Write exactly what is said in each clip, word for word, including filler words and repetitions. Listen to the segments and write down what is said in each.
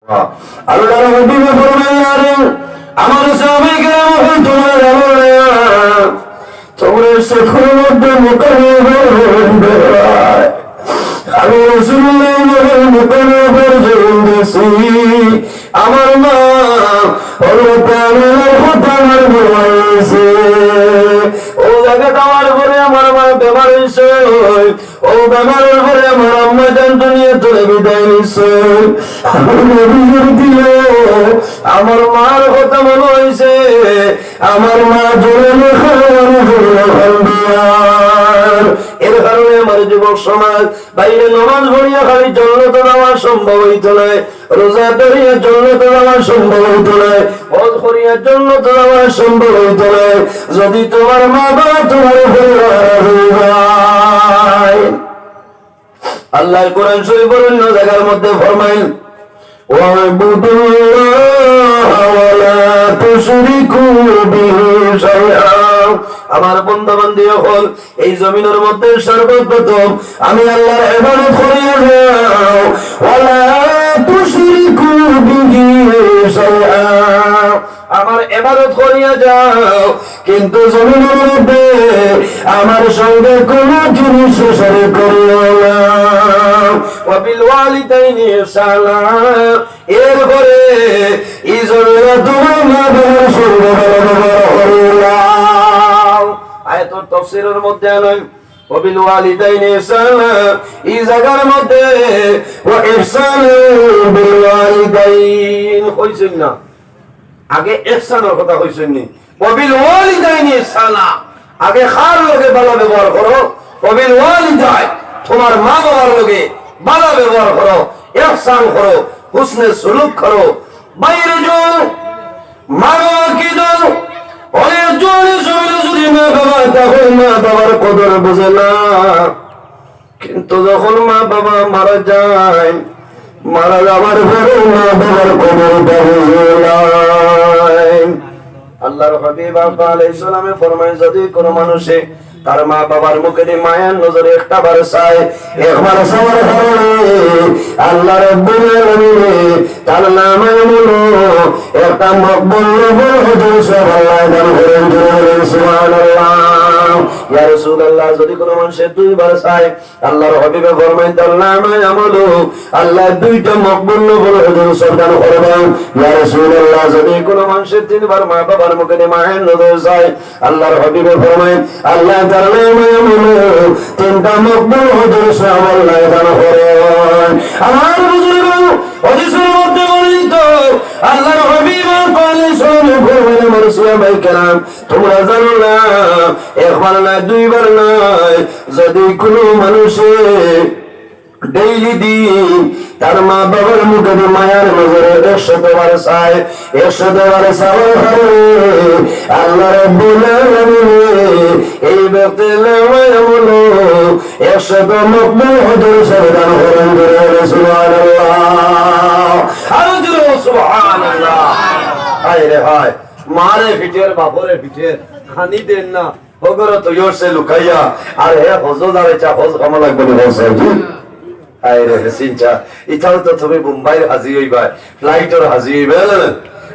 আল্লাহর হাবিবে ফরমাইলেন, আমার সাহাবায়ে কেরাম অকল, তোমরা জানো না, তোমরা চকুর মধ্যে মুকাবিলা করবে। আমি রাসূলুল্লাহ যখন মুকাবিলা করতে গেছি, আমার মা হযরত আমিনার কথা আমার মনে হয়েছে। ও জাগাত আমার পরে আমার মা বেমার হইছে, ও বেমারের পরে আমার আম্মা জান দুনিয়া থেকে বিদায় নিছে। আমার নবীজির দিলে আমার মার কথা মনে হইছে। আমার মা জোরে খাওয়ানো জোরে খাওয়ান দিয়ার। এর কারণে আমার যুবক সমাজ, বাইরে নামাজ পড়িয়া খালি জন্নতে যাওয়া সম্ভব হইতো নায়, রোজা ধরিয়া জন্নতে যাওয়া সম্ভব হইতো নায়, হজ করিয়া জন্নতে যাওয়া সম্ভব হইতো নায়, যদি তোমার মা বাবা তোমার উপরে নারাজ হয়ে যায়। আল্লাহ কোরআন শরীফের অন্য জায়গার মধ্যে ফরমাইন, "ওয়াবুদুল্লাহ ওয়া লা তুশরিকু বিহি শাইআ।" আমার বন্দা বান্দি অকল, এই জমিনের মধ্যে সর্বপ্রথম আমি আল্লাহর ইবাদত করিয়া যাও, "ওয়া লা তুশরিকু বিহি শাইআ।" আমার ইবাদত করিয়া যাও, কিন্তু জমিনের মধ্যে আমার সঙ্গে কোনো জিনিস শরীক করিও না। "ওয়া বিল ওয়ালিদাইনি ইহসানা।" এরপরে এই জমিনে তোমার মা বাবার সঙ্গে ভালো ব্যবহার করিও না। আয়াতুর তাফসীরের মধ্যে আনইন, "ওয়া বিল ওয়ালিদাইনি ইহসানা", এই জায়গার মধ্যে "ওয়া ইহসানান বিল ওয়ালিদাইন" কইছইন না? আগে ইহসানের কথা কইছইন নি? "ওয়া বিল ওয়ালিদাইনি ইহসানা", আগে কার লগে ভালো ব্যবহার করো? "ওয়া বিল ওয়ালিদাইন", তোমার মা বাবার লগে ভালো ব্যবহার করো, ইহসান করো, হুসনে সুলুক করো। বাইরে যাও, মা বাবা কি দাও? অনেক জোরে জোরে যদি মা বাবা, তখন মা বাবার কদর বুঝে না। কিন্তু যখন মা বাবা মারা যায়, মারা যাওয়ার পরে মা বাবার কদরটা বুঝে নাই। আল্লাহর হাবিব আকা আলাইহিস সালামে ফরমায়, যদি কোনো মানুষে তার মা বাবার মুখে দিয়ে মায়ার নজরে একটা বার চায়, একবার চাওয়ার কারণে আল্লাহ রাব্বুল আলামিনে তার নামায় আমলো একটা মকবুল নফল হজর সওয়াব আল্লাহ দান করেন। জোরে বলেন, "সুবহানাল্লাহ।" ইয়া রাসূলুল্লাহ, যদি কোনো মানুষে দুইবার চায়, আল্লাহর হাবিবে ফরমাইন, তার নামায় আমলো আল্লাহ দুইটা মকবুল নফল হজর সওয়াব দান করবা। ইয়া রাসূলুল্লাহ, যদি কোনো মানুষে তিনবার মা বাবার মুখে দিয়ে মায়ার নজর চায়, আল্লাহর হাবিবে ফরমাইন, আল্লাহ তাআলা নামায় আমলো তিনটা মকবুল হজর সওয়াব আল্লাহ দান করেন। আমার বুজুর্গ, হাদিসের মধ্যে বর্ণিত, আল্লাহর হাবিব আলাইহিস সালাম ফরমাইন, আমার সাহাবায়ে কেরাম, তোমরা জানো না, একবার না, দুইবার নয়, যদি কোনো মানুষে ডেইলি দিন তার মা বাবার মুখে দিয়ে মায়ার নজরে একশত বার চায়, একশত বার চাওয়ার কারণে আল্লাহ রাব্বুল আলামিনে এই ব্যক্তির নামায় আমলো একশত মকবুল হজর সওয়াব দান করেন। জোরে বলেন, "সুবহানাল্লাহ।" আরো জোরে বলেন, "সুবহানাল্লাহ।" হায় রে হায়, মারে ফিটের, বাপরে ফিটের, খানি দেন না। হগরো তৈয়র সে লুকাইয়া, আর হে হজ যারে চা হজ কামা লাগবে নি হজ সাহেব জি। আয় রে হে চিন্তা, ইতাও তো তুমি বোম্বাইর হাজি হইবায়, ফ্লাইটর হাজি হইবায়, না, না?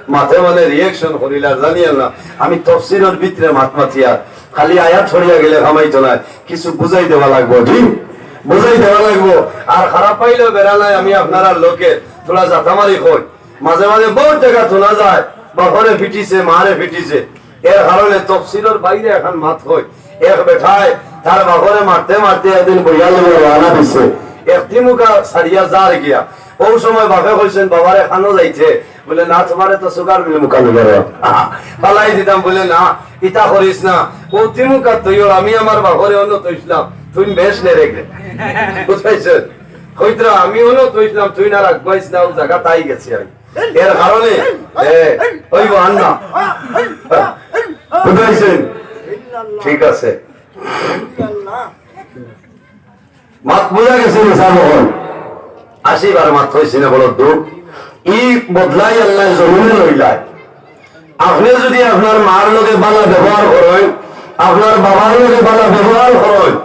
মাতে মানে reaction করিলা, জানি না। আমি তফসিরর ভিতরে মাত মাতিয়ার, খালি আয়াত ছড়িয়া গেলে কামাইতো নায়, কিছু বুঝাই দেওয়া লাগবো, জি? বুঝাই দেওয়া লাগবো। আর খারাপ পাইলেও বেড়া নাই, আমি আপনারার লোকে থোড়া জাতামারি কই। মাঝে মাঝে বহুত জাগা শোনা যায়, বাপরে ফিটিছে, মারে ফিটিছে। এর কারণে তফসিলর বাইরে এখন মাত কই। এক বেটায় তার বাপরে মারতে মারতে একদিন বইয়া লইয়া রওয়ানা দিছে। এক তিমুকা ছাড়িয়া যার গিয়া। ওই সময় বাপে কইছেন, "বাবারে খানো যাইতে?" বলে, "না, তোমারে তো সুগার মিলে মুকানি করে ফালাই দিতাম।" বলে, "না, ইতা করিস না। ও তিমুকা তুই ওর, আমি আমার বাপরে অন্য তৈছিলাম, তুই বেশ নে রেখে।" বুঝাইছেন? কইতরা, "আমি অন্য তৈছিলাম, তুই না রাখবাইস না, ও জায়গা তাই গেছি আমি।" এর কারণে, এ, ওই বাহান না। বুঝাইছেন? ঠিক আছে। মাত বুঝা গেছে, মিছা বহন। আশি বার মাত কইছি না, বড় দুঃখ। ই বদলাই আল্লাহ জমিনে লইলায়। আপনি যদি আপনার মার লগে ভালা ব্যবহার করেন, আপনার বাবার লগে ভালা ব্যবহার করেন,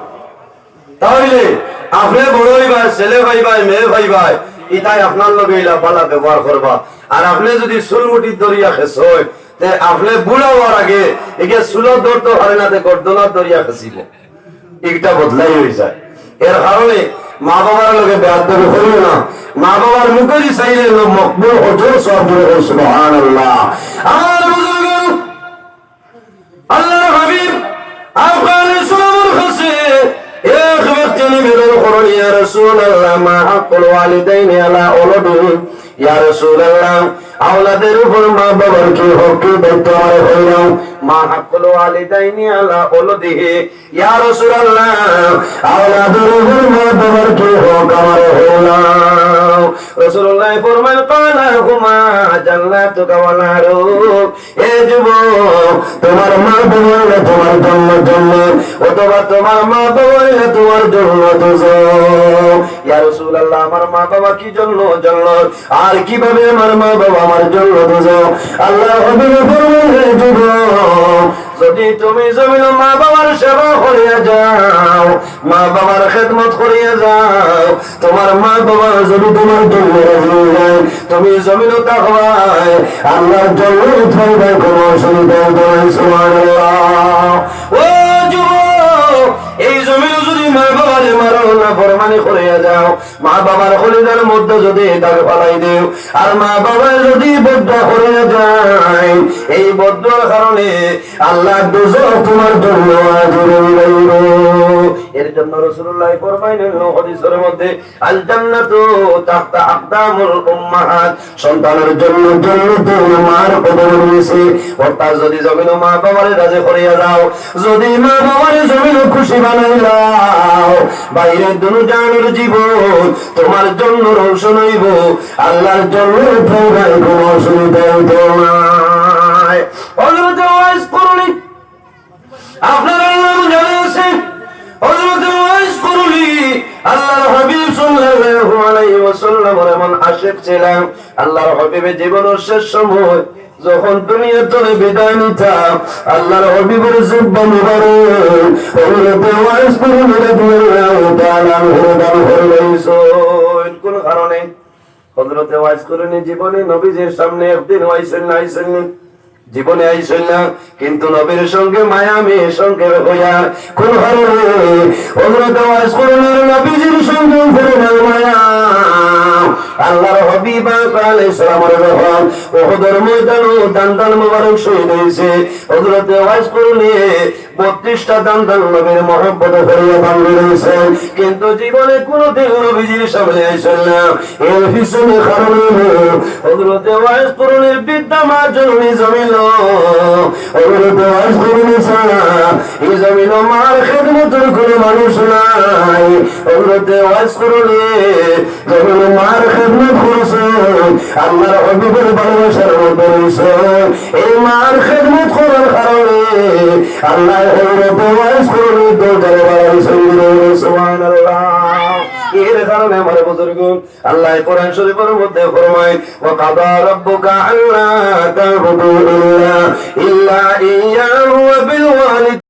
তাহলে আপনি বড় হইবায়, ছেলে পাইবায়, মেয়ে পাইবায়, ইতায় আপনার লগে ইলা বালা ব্যবহার করবা। আর আপনে যুদি চুল মুঠিত ধরিয়া খেছইন, তে আপনে বুড়া অওয়ার আগে ইগে চুলো ধরতো পারে না, তে গর্দনাত ধরিয়া খেছিবো। ইটা বদলাই অইযায়। এর কারণে মা-বাবার লগে বেয়াদবি করিও না। মা-বাবার মুখেদি চাইলে মকবুল হজর সওয়াব দিবো। সুবহানাল্লাহ। আমার বুজুর্গ, আল্লাহর হাবিব আফগান সালামর কাছে এক ব্যক্তি নিবেদন করইন, "ইয়া রাসূলুল্লাহ, মা হাক্কুল ওয়ালিদাইনি আলা ওয়ালাদিহি?" ইয়া রাসূলুল্লাহ, আওলাদের উপর মা-বাবার কি হক, কি দায়িত্ব আমারে কইলাও? "মা হাক্কুল ওয়ালিদাইনি আলা ওয়ালাদিহি?" ইয়া রাসূলুল্লাহ, আওলাদের উপর মা-বাবার কি হক আমারে কইলাও? রাসূলুল্লাহ ফরমাইন, "কালা হুমা জান্নাতুকা ওয়া নারুক।" এ যুবক, তুমার মা-বাবা অইলা তুমার জন্য জান্নাত, অথবা তুমার মা-বাবা অইলা তুমার জন্য দোজখ। ইয়া রাসূলুল্লাহ, আমার মা-বাবা কি জন্য জান্নাত? আর কিভাবে আমার মা-বাবা আমার জন্য দোজখ? আল্লাহর হাবিবে ফরমাইন, এ যুবক, যুদি তুমি জমিনো মা-বাবার সেবা করিয়া যাও, মা-বাবার খেদমত করিয়া যাও, তুমার মা-বাবা যুদি তুমার জন্য রাজি অইযায়, তুমি জমিনো থাকবায়, আল্লাহর জন্য থাকবায়, কুনু অসুবিধা অইতো নায়। সুবহানাল্লাহ। ও যুবক, এই জমিনো যুদি মা-বাবারে মারো, নাফরমানি করিয়া যাও, মা-বাবার কলিজার মধ্যে যুদি দাগ ফালাই দেও, আর মা-বাবায় যুদি বদদোয়া করিয়া যাইন, এই বদদোয়ার কারণে আল্লাহর দোজখ তুমার জন্য ওয়াজিব অইযাইবো। এর জন্য রাসূলুল্লাহ ফরমাইন অন্য হাদিসর মধ্যে, "আল জান্নাতু তাহতা আকদামুল উম্মাহাত।" সন্তানের জন্য জান্নাত মার কদমের নিচে। অর্থাৎ যুদি জমিনো মা-বাবারে রাজি করিয়া যাও, যুদি মা-বাবারে জমিনো খুশি বানাইলাও, বাইরে দুনিয়ার জীবন তুমার জন্য রোশন অইবো, আল্লাহর জন্য থাকবায়, কুনু অসুবিধা অইতো নায়। হযরতে ওয়াইস করনী, আপনারার নাম জানা আছে, হযরতে ওয়াইস করনী আল্লাহর হাবিব সাল্লাল্লাহু আলাইহি ওয়াসাল্লামর এমন আশিক ছিলা। আল্লাহর হাবিবে জীবনর শেষ সময় যখন দুনিয়া তনে বিদায় নিতা, আল্লাহর হাবিবর জুব্বা মুবারক হযরতে ওয়াইস করনী রাদিয়াল্লাহু তাআলা আনহু দান করিলাইছইন। কুন কারণে? হযরতে ওয়াইস করনী জীবনে নবীজির সামনে একদিনও আইছইন না, আইছইন না? জীবনে আইছইন না, কিন্তু নবীর সঙ্গে মায়া আমি সংক্ষেপ অইয়া। কুন কারণে? হযরতে ওয়াইস করনীর নবীজির সঙ্গে পরিমাণ মায়া। আল্লাহর হাবিব পাক আলাইহিস সালামর যখন উহুদর ময়দানো দান্দান মোবারক শহীদ অইছে, হযরতে ওয়াইস করনী বত্রিশটা দান্দান নবীর মহব্বতে করিয়া বান্ধি রইছে, কিন্তু জীবনে কুনুদিন নবীজির সামনে আইছইন না। এর পিছনে কারণ অইলো হযরতে ওয়াইস করনীর বৃদ্ধা মা জননী জমিনো, হযরতে ওয়াইস করনী ছাড়া ই জমিনো মার খেদমতর কুনু মানুষ নাই। হযরতে ওয়াইস করনী যেমন মার খেদমত করছইন, আল্লাহর হাবিবের ভালোবাসার মধ্যে রইছইন, এই মার খেদমত করার কারণে আল্লাহ হযরতে ওয়াইস করনীর দরজারে বাড়াইছইন। সুবহানাল্লাহ। এর কারণে আমার বুজুর্গ, আল্লাহ কোরআন শরীফের মধ্যে ফরমায়, "ওয়া কাদা রাব্বুকা আল্লা তা'বুদু ইল্লা, ইল্লা ইয়্যাহু ওয়া বিল ওয়ালিদ"